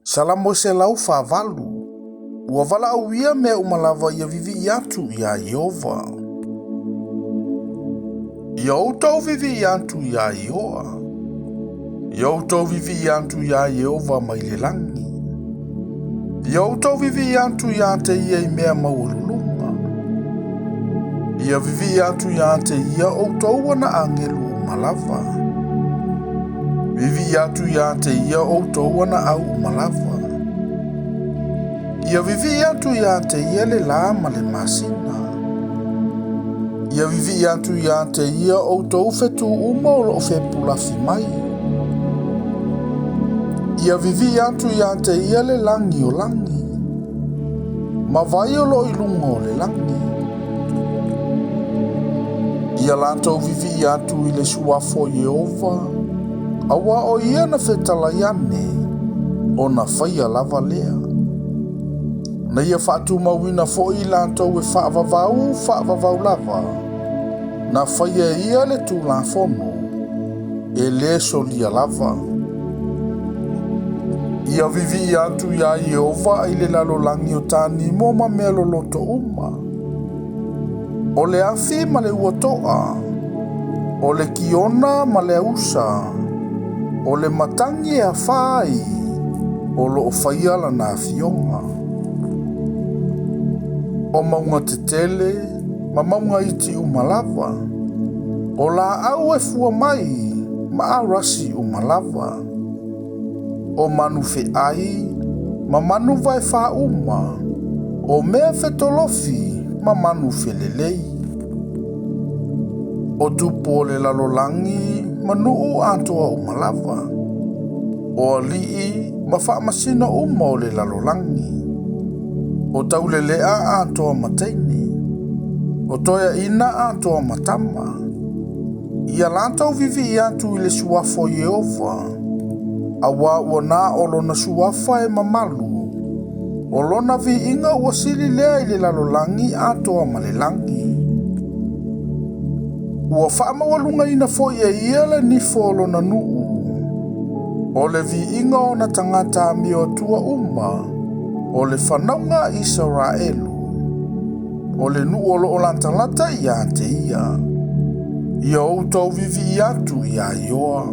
Salamo 148. Ua valaauia mea uma lava ia vivii atu iā Ieova. Ia outou vivii atu iā Ioa. Ia outou vivii atu iā Ieova mai le lagi. Ia outou vivii atu ia te ia i mea maualuluga. Ia vivii atu ia te ia outou ana agelu uma lava. Vivii atu ia te ia outou ana au uma lava. Ia vivii atu ia te ia le lā ma le masina. Ia vivii atu ia te ia outou fetu uma o loo fepulafi mai. Ia vivii atu ia te ia le lagi o lagi, ma vai o loo i luga o le lagi. Ia latou vivii atu i le suafa o Ieova, auā o ia na fetalai ane, ona faia lava lea. Na ia faatumauina foi i latou e faavavau faavavau lava, na faia e ia le Tulafono, e lē solia lava. Ia vivii atu iā Ieova i le lalolagi o tanimo ma mea loloto uma, o le afi ma le uatoa, o le kiona ma le ausa, o le matagi e afā ai, o loo faia lana afioga. O mauga tetele ma mauga iti uma lava, o laau e fua mai ma arasi uma lava, o manu feai ma manu vaefā uma, o mea fetolofi ma manu felelei. O tupu o le lalolagi ma nuu atoa uma lava, o alii ma faamasino uma o le lalolagi, o taulelea atoa ma teine, o toeaina atoa ma tama, ia latou vivii atu i le suafa o Ieova, auā ua na o lona suafa e mamalu, o lona viiga ua sili lea i le lalolagi atoa ma le lagi. Ua faamaualugaina foi e ia le nifo o lona nuu, o le viiga o ona tagata amio atua uma, o le fanauga a Isaraelu, o le nuu o loo latalata ia te ia. Ia outou vivii atu iā Ioa.